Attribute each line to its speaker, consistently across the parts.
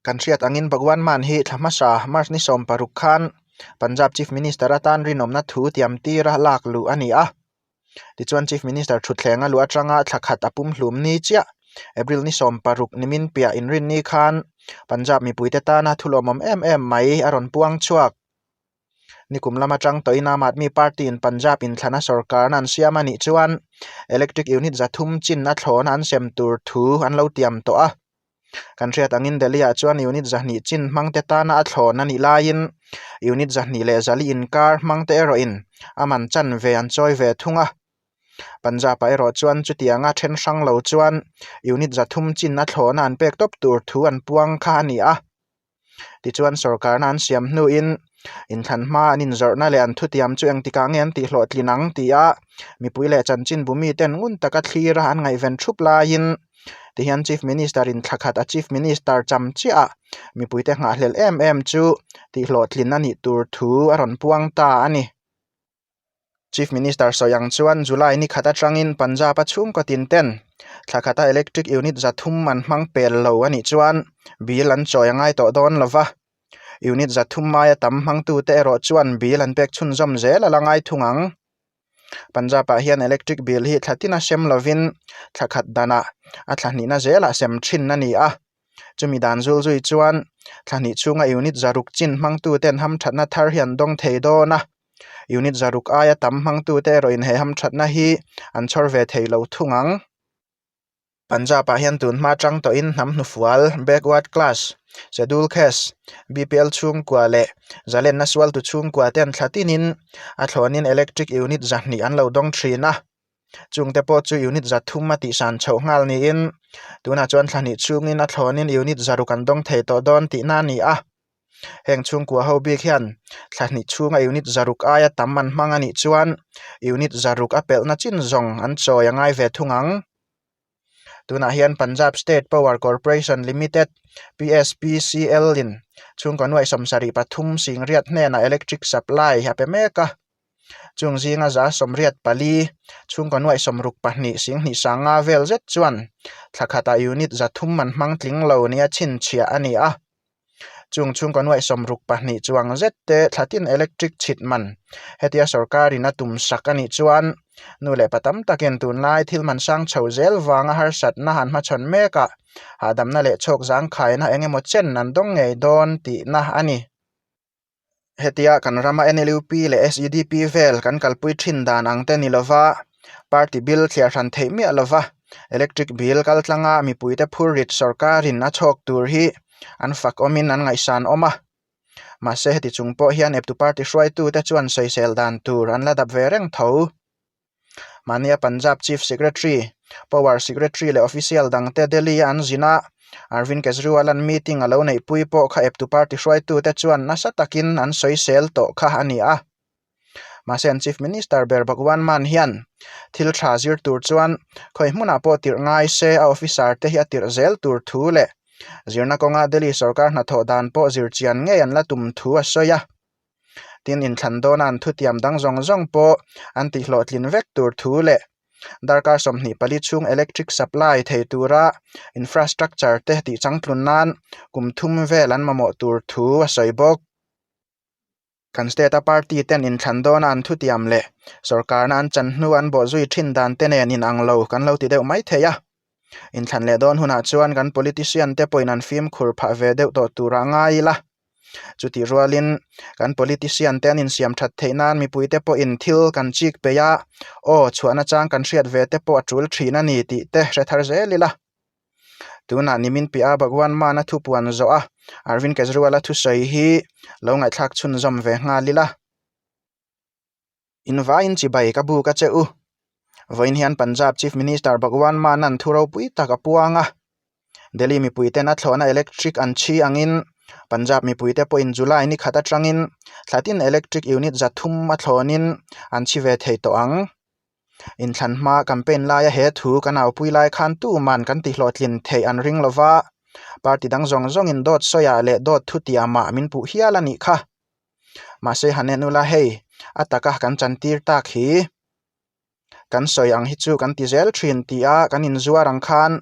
Speaker 1: Kan hriat angin Bhagwan Mann hi thla hmasa March ni 16 khan Punjab Chief Minister atan rinawmna thu tiam tira lak luh a ni a. Tichuan Chief Minister thutthleng a luh atanga thla khat a pum hlum ni chiah April ni 16 nimin piah inrinni khan Punjab mipuite tana thu lawmawm em em mai a rawn puang chhuak. Nikum lam atang tawhin Aam Aadmi Party in Punjab inthlana sorkarna an siam a nih chuan electric unit 300 chin a thlawhna an sem tur thu an lo tiam tawh a. Kan hriat angin Delhi ah chuan unit 200 chin hmangte tana a thlawn a nih laiin unit 204 inkar hmangte erawhin a man chan ve an chawi ve thung a. Punjab ah erawh chuan chutianga then hrang lo chuan unit 300 chin a thlawhna an pek tawp tur thu an puang kha a ni a. Tichuan sorkarna an siam hnuin inthlan hma an inzawrhna leh an thutiam chu engtikah nge an tihhlawhtlin ang tia mipui leh chanchinbu miten ngun taka thlira an ngaihven thup laiin tihian Chief Minister in thla khat a Chief Minister cham chiah a mipuite nghahhlelh em em chu tihhlawhtlin a nih tur thu a rawn puang ta a ni. Chief Minister sawi ang chuan July ni khat atangin Punjab a chhungkaw tin ten thla khata electric unit 300 an hmang pel lo a nih chuan bill an chawi a ngai tawh dawn lo va. Unit 300 maia tam hmangtute erawh chuan bill an pek chhunzawm zel a la ngai thung ang. Punjab ah hian electric bill hi thla tina sem lovin thla khat danah a thla hnihna zelah sem thin a ni a. Chumi dan zul zui chuan thla hnih chhunga unit 600 chin hmangtuten hamthatna thar hi an dawng thei dawn a. Unit 600 aia tam hmangtute erawhin he hamthatna hi an chhawr ve thei lo thung ang. Punjab ah hian tun hma tang tawhin hnam hnufual, backward class, schedule caste, BPL chhungkua leh zalenna sualtu chhungkua ten thla tinin a thlawnin electric unit 200 an lo dawng thin a. Chungte pawh chu unit 300 a tihsan chhoh nghal niin tunah chuan thla hnih chhungin a thlawnin unit 600 an dawng thei tawh dawn tihna a ni a. Heng chhungkua ho bik hian thla hnih chhunga unit 600 aia tam an hmang a nih chuan unit 600 a pelhna chin zawng an chawi a ngai ve thung ang. Tunah hian Punjab State Power Corporation Limited, PSPCL, in chhungkaw nuaih 73 singriat hnenah electric supply a pe mek a. Chung zinga 84 chhungkaw nuaih 62 singhnih sanga vel zet chuan thla khatah unit 300 an hmang tling lo nia chhinchhiah a ni a. Chung chhungkaw nuaih 62 chuang zet te thla tin electric chhit man hetia sorkarin a tum sak a nih chuan nu leh pa tam takin tunlai thil man sang chho zel vanga harsatna han hmachhawn mek a, hahdamna leh chhawk zangkhaina eng emaw chen an dawng ngei dawn tihna a ni. Hetia kan rama NLUP leh SEDP vel kan kalpui thin dan ang te ni lova party bill thliar hran theih miah lova electric bill kal tlanga mipuite phur rit sorkarin a chhawk tur hi an fak awmin an ngaihsan awm a. Mahse heti chung pawh hian eptu party hruaitute chuan sawisel dan tur an la dap ve reng tho. Mahnia Punjab Chief Secretary, Power Secretary leh official dangte Delhi a an zin a, Arvind Kejriwal an meeting a lo neihpui pawh kha eptu party hruaitute chuan nasa takin an sawisel tawh kha a ni a. Mahse an Chief Minister ber Bhagwan Mann hian thil tha zir tur chuan khawi hmunah pawh tirh ngai se a officer te hi a tirh zel tur thu leh zirna kawnga Delhi sorkar hnathawh dan pawh zir chian ngei an la tum thu a sawi a. Tin inthlan dawna an thutiam dang zawng zawng pawh an tihhlawhtlin vek tur thu leh darkar 24 chhung electric supply thei tura infrastructure te tihchangtlun nan kum thum vel an mamawh tur thu a sawi bawk. Kan state a party ten inthlan dawna an thutiam leh sorkarna an chan hnu an bawhzui thin dan te nen inang lo kan lo ti deuh mai thei a. Inthlan leh dawn hunah chuan kan politician te pawhin an fimkhur phah ve deuh tawh turah ngai ila. Chutih rualin kan politician te an insiam that theih nan mipuite pawhin thil kan chik peih a, aw chhuahna chang kan hriat ve te pawh a tul thin a ni tih te hre thar zel ila. Tunah nimin piah a Bhagwan Mann a thupuan zawh a, Arvind Kejriwal a thusawi hi lo ngaihthlak chhunzawm ve nghal ila. Invaiin chibai ka buk a che u. Vawiin hian Punjab Chief Minister Bhagwan Mann an thu ropui tak a puang a. Delhi mipuiten a thlawhna electric an chhi angin Punjab mipuite pawhin July ni khat atangin thla tin electric unit 300 a thlawnin an chhi ve thei tawh ang. Inthlan hma campaign laia he thu kan aupui lai khan tuman kan tihhlawhtlin theih an ring lova, party dang zawng zawngin dawt sawiah leh dawt thutiamah min puh hial a nih kha. Mahse han en ula hei a taka kan chantir tak hi kan sawi ang hi chu kan ti zel thin tia kan inzuar ang khan.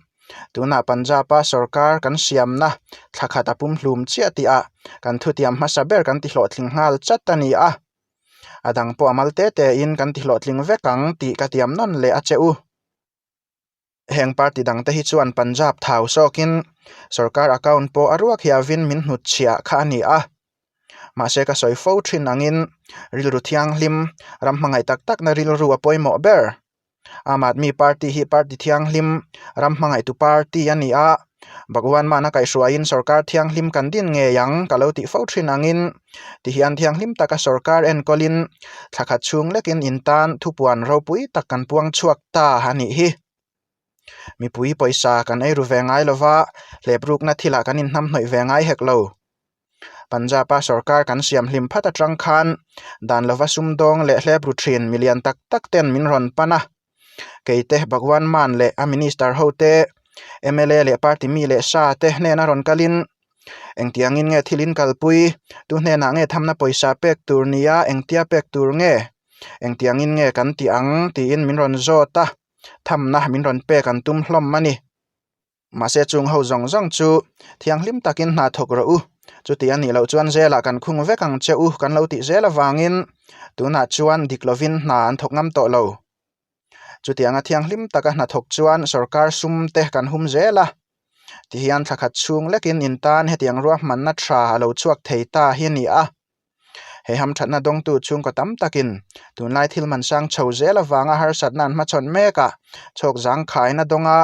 Speaker 1: Tunah Punjab-a sorkar kan siamna thla khat a pumhlum chiah tihah kan thutiam hmasa ber kan tihlawhtling nghal chat a ni a. A dang pawh a mal te tein kan tihlawhtling vek ang tih ka tiam nawn leh a che u. Heng party dangte hi chuan Punjab thau sawkin sorkar account pawh a ruak hiavin min hnutchhiah kha a ni a. Mahse ka sawi fo thin angin rilru thianghlim ram hmangaih tak takna rilru a pawimawh ber. Aam Aadmi Party hi party thianghlim ram hmangaihtu party a ni a, Bhagwan Mann a kaihhruaiin sorkar thianghlim kan din ngei ang ka lo tih fo thin angin tihian thianghlim taka sorkar enkawlin thla khat chhung lekin in tan thupuan ropui tak kan puang chhuak ta a nih hi. Mipui pawisa kan ei ru ve ngai lova, hleprukna thilah kan inhnamhnawih ve ngai hek lo. Punjab-a sorkar kan siam hlim phat atang khan dan lova sumdawng leh hlep ru thin milian tak tak ten min rawn pan a. Keite Bhagwan Mann leh a minister ho te, mla leh party mi leh sa te hnena rawn kalin engtiangin nge thil in kalpui, tu hnenah nge thamna pawisa pek tur nia engtia pek tur nge, engtiangin nge kan tih ang tiin min rawn zawt a, thamna min rawn pek an tum hlawm a ni. Mahse chung ho zawng zawng chu thianghlim takin hna thawk rawh u, chuti a nih loh chuan zelah kan khung vek ang che u kan lo tih zel avangin tunah chuan dik lovin hna an thawk ngam tawh lo. Chutianga thianghlim taka hna thawk chuan sorkar sum te kan hum zel a, tihian thla khat chhung lekin in tan hetiang ruahmanna tha a lo chhuak thei ta hi a ni a. He hamthatna dawngtu chhungkaw tam takin tunlai thil man sang chho zel avanga harsatna an hmachhawn mek a, chhawk zangkhaina dawnga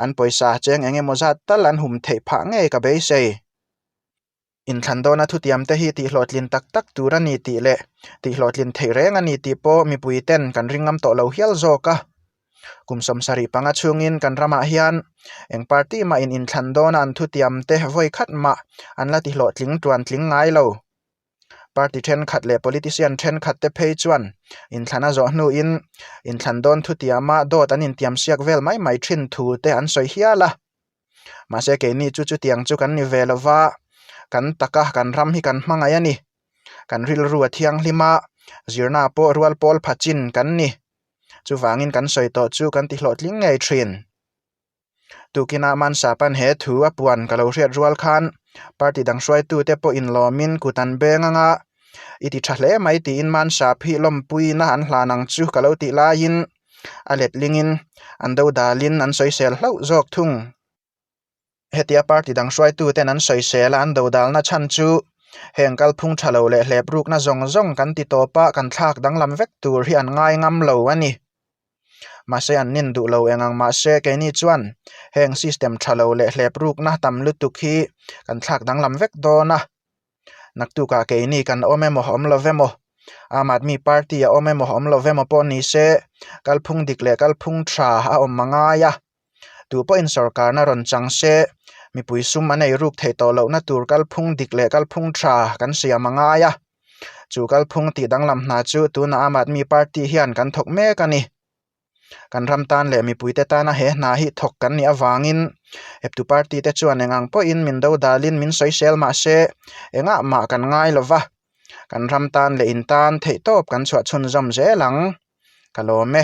Speaker 1: an pawisa cheng eng emaw zat tal an hum theih phah ngei ka beisei. Inthlan dawna thutiam te hi tihhlawhtlin tak tak tur a ni tih leh tihhlawhtlin theih reng a ni tih pawh mipui ten kan ring ngam tawh lo hial zawk a. Kum 75 chhungin kan ramah hian eng party mahin inthlan dawna an thutiam te vawi khat mah an la tihlawhtling tuantling ngai lo. Party thenkhat leh politician thenkhat te phei chuan inthlan a zawh hnuin inthlan dawn thutiama dawt an intiam siak vel mai mai thin thu te an sawi hial a. Mahse keini chu chutiang chu kan ni ve lova, kan taka kan ram hi kan hmangaih a ni. Kan rilru a thianghlim a, zirna pawh rual pawl pha chin kan ni. Chuvangin kan sawi tawh chu kan tihlawhtling ngei thin. Tukinah Mansapan he thu a puan ka lo hriat rual khan party dang hruaitute pawh inlawmin kut an beng anga i ti tha hle mai tiin Mansap hi lawmpuina an hlan ang chu ka lo tih laiin a letlingin an dodalin an sawisel hlauh zawk thung. Hetia party dang hruaituten an sawisel a an dodalna chhan chu heng kalphung tha lo leh hleprukna zawng zawng kan ti tawp a kan thlak danglam vek tur hi an ngai ngam lo a ni. Mahse an nin duh lo eng ang mahse keini chuan heng system tha lo leh hlep rukna tam lutuk hi kan thlak danglam vek dawn a. Naktukah keini kan awm emaw awm lo emaw, Aam Aadmi Party a awm emaw awm lo emaw pawh ni se kalphung dik leh kalphung tha a awm a ngai a. Tu pawhin sorkarna rawn chang se mipui sum an ei ruk theih tawh lohna tur kalphung dik leh kalphung tha kan siam a ngai a. Chu kalphung tih danglam hna chu tuna Aam Aadmi Party hian kan thawk mek a ni. Kan ram tan leh mipuite tana he hna hi thawk kan nih avangin eptu party te chuan eng ang pawhin min dodalin min sawisel mah se engah mah kan ngai lo va, kan ram tan leh in tan theihtawp kan chhuah chhunzawm zel ang. Ka lawm e.